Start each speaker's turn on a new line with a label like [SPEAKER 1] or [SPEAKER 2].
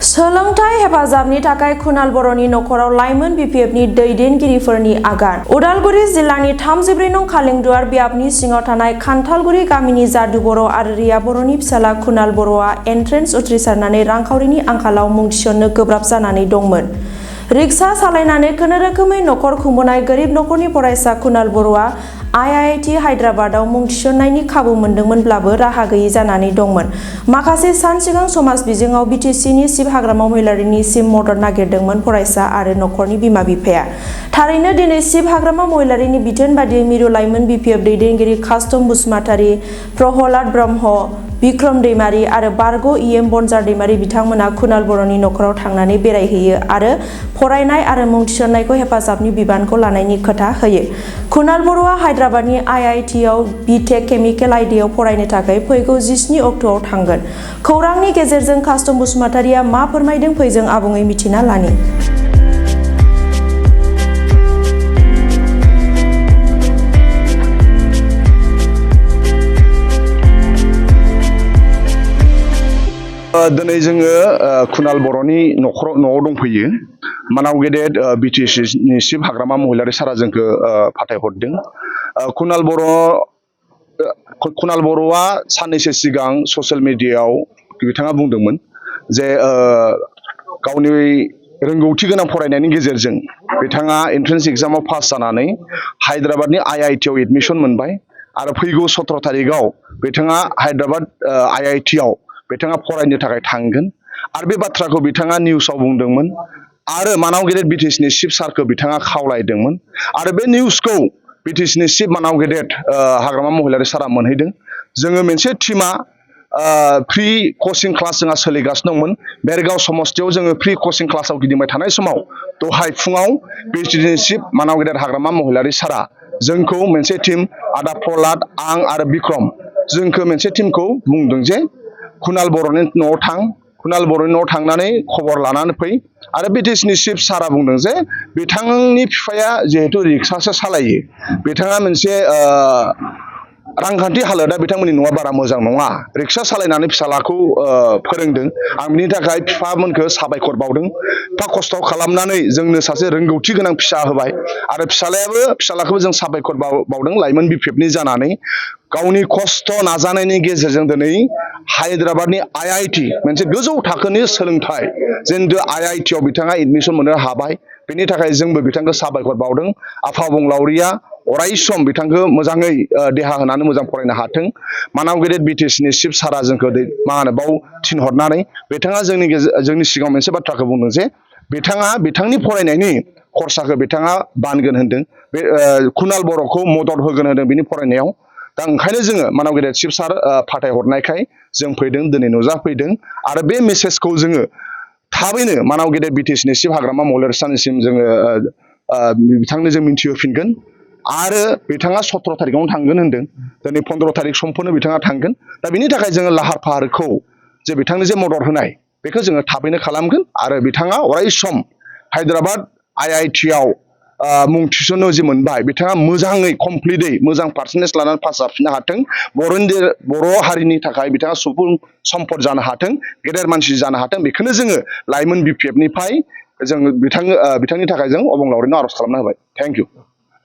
[SPEAKER 1] सोलोंथाइ हेफाजाबनि थाखाय कुणाल बर'नि नख'राव लाइमोन बिपिएफनि दैदेनगिरिफोरनि आगान। उदालगुरि जिल्लानि 34 नं खालिंदुवार बियाबनि सिङाव थानाय खान्थालगुरि गामिनि जादु बर' आरो रिया बर'नि फिसाला कुणाल बर'आ एन्ट्रेन्स उथ्रिसारनानै रांखावरिनि आंखालाव मुं थिसननो गोब्राब जानानै दंमोन। रिक्सा सालायनानै खुनुरोखोमै नखर खुंबोनाय गोरिब नखरनि फरायसा कुणाल बर'आ आईआईटी हायद्राबादाव मुं थिसननायनि खाबु मोनदोंमोनब्लाबो राहा गैयै जानानै दंमोन। माखासे सान सिगां समाज बिजोङाव बिटिसिनि शिब हाग्रामा महिलारिनि सिम मदद नागिरदोंमोन फरायसा आरो नखरनि बिमा बिफाया। थारैनो दिनै शिब हाग्रामा महिलारिनि बिथोन बादियै मिरु लाइमोन बिपिएफ दैदेनगिरि कास्टम बसुमतारी, प्रहलाद ब्रह्म, बिक्रम दैमारी आरो बारग' इएम बनजार दैमारी बिथांमोना कुणाल बर'नि नखराव थांनानै बेरायहैयो आरो फरायनाय आरो मुं थिसननायखौ हेफाजाबनि बिबानखौ लानायनि खोथा होयो। कुणाल बर'आ हायद्राबादनि आईआईटीआव बिटेक केमिकेल आयदायाव फरायनो थाखाय फैगौ 17 अक्ट'आव थांगोन। खौरांनि गेजेरजों कास्टम बसुमतारीया मा फोरमायदों फै जों आबुङै मिथिना लानि।
[SPEAKER 2] दिनै जोङो कुणाल बर'नि न'आव दंफैयो। मानाव गेदेर बिटिसिनि शिब हाग्रामा महिलारि सारा जोंखौ फाथायहरदों। कुणाल बर'आ साननैसो सिगां ससियेल मिडियायाव बिथाङा बुंदोंमोन जे गावनि रोंगौथि गोनां फरायनायनि गेजेरजों बिथाङा एन्ट्रेन्स एग्जामाव पास जानानै हायद्राबादनि आईआईटीआव एडमिसन मोनबाय आरो फैगौ 17 तारिखआव बिथाङा हायद्राबाद आईआईटीआव बिथाङा फरायनो थाखाय थांगोन आरो बे बाथ्राखौ बिथाङा निउसाव बुंदोंमोन आरो मानाव गेदेर बिटिसिनि शिब सारखौ बिथाङा खावलायदोंमोन आरो बे निउसखौ बिटिसिनि शिब मानाव गेदेर हाग्रामा महिलारि सारा मोनहैदों। जोङो मोनसे टिमा फ्रि कचिं क्लास जोंहा सोलिगासिनो दंमोन। बेरगाव समस्थियाव जोङो फ्रि कचिं क्लासाव गिदिंबाय थानाय समाव दहाय फुङाव बिटिसिनि शिब मानाव गेदेर हाग्रामा महिलारि सारा जोंखौ मोनसे टिम आदा प्रहलाद आं आरो बिक्रम जोंखौ मोनसे टिमखौ बुंदों जे कुणाल बर'नि न'आव थां, कुणाल बर'नि न'आव थांनानै खबर लानानै फै आरो बिटिसिनि शिब सारा बुंदों जे बिथांनि बिफाया जिहेतु रिक्सासो सालायो, बिथाङा मोनसे रांखान्थि हालोदा बिथांमोननि न'आ बारा मोजां नङा, रिक्सा सालायनानै फिसालाखौ फोरोंदों। आं बिनि थाखाय बिफामोनखौ साबायखर बावदों। एफा खस्थ' खालामनानै जोंनो सासे रोंगौथि गोनां फिसा होबाय आरो फिसालाखौबो जों साबायखर बावदों लाइमोन बिपिएफनि जानानै गावनि खस्थ' नाजानायनि गेजेरजों दिनै हायद्राबादनि आईआईटी मोनसे गोजौ थाखोनि सोलोंथाइ जेन आईआईटीआव बिथाङा एडमिसन मोननो हाबाय। बेनि थाखाय जोंबो बिथांखौ साबायखर बावदों। आफा अबंलावरिया अराय सम बिथांखौ मोजाङै देहा होनानै मोजां फरायनो हाथों। मानाव गेदेर बिटिसिनि शिब सारा जोंखौ बाव थिनहरनानै बिथाङा जोंनि सिगाङाव मोनसे बाथ्राखौ बुंदों जे बिथाङा बिथांनि फरायनायनि खरसाखौ बिथाङा बानगोन होनदों। बे कुणाल बर'खौ मदद होगोन होनदों बिनि फरायनायाव। दा ओंखायनो जोङो मानाव गेदेर शिब सार फाथायहरनायखाय जों फैदों, दिनै नुजाफैदों आरो बे मेसेजखौ जोङो थाबैनो मानाव गेदेर बिटिसिनि शिब हाग्रामा महिलारि सारनिसिम जोङो बिथांनो जों मिन्थिहोफिनगोन आरो बिथाङा 17 तारिखआवनो थांगोन होनदों। दिनै 15 तारिख समफोरनो बिथाङा थांगोन। दा बिनि थाखाय जोङो लाहार फाहारखौ जे बिथांनो जे मदद होनाय बेखौ जोङो थाबैनो खालामगोन आरो बिथाङा अराय सम हायद्राबाद आईआईटीआव मुं थिसननो जि मोनबाय बिथाङा मोजाङै कमप्लिटै मोजां पार्सेन्टेज लानानै पास जाफिननो हाथों। बर' हारिनि थाखाय बिथाङा सुबुं सम्पद जानो हाथों, गेदेर मानसि जानो हाथों। बेखौनो जोङो लाइमोन बिपिएफनिफ्राय जों बिथांनि थाखाय जों अबंलावरिनो आर'ज खालामना होबाय। Thank you.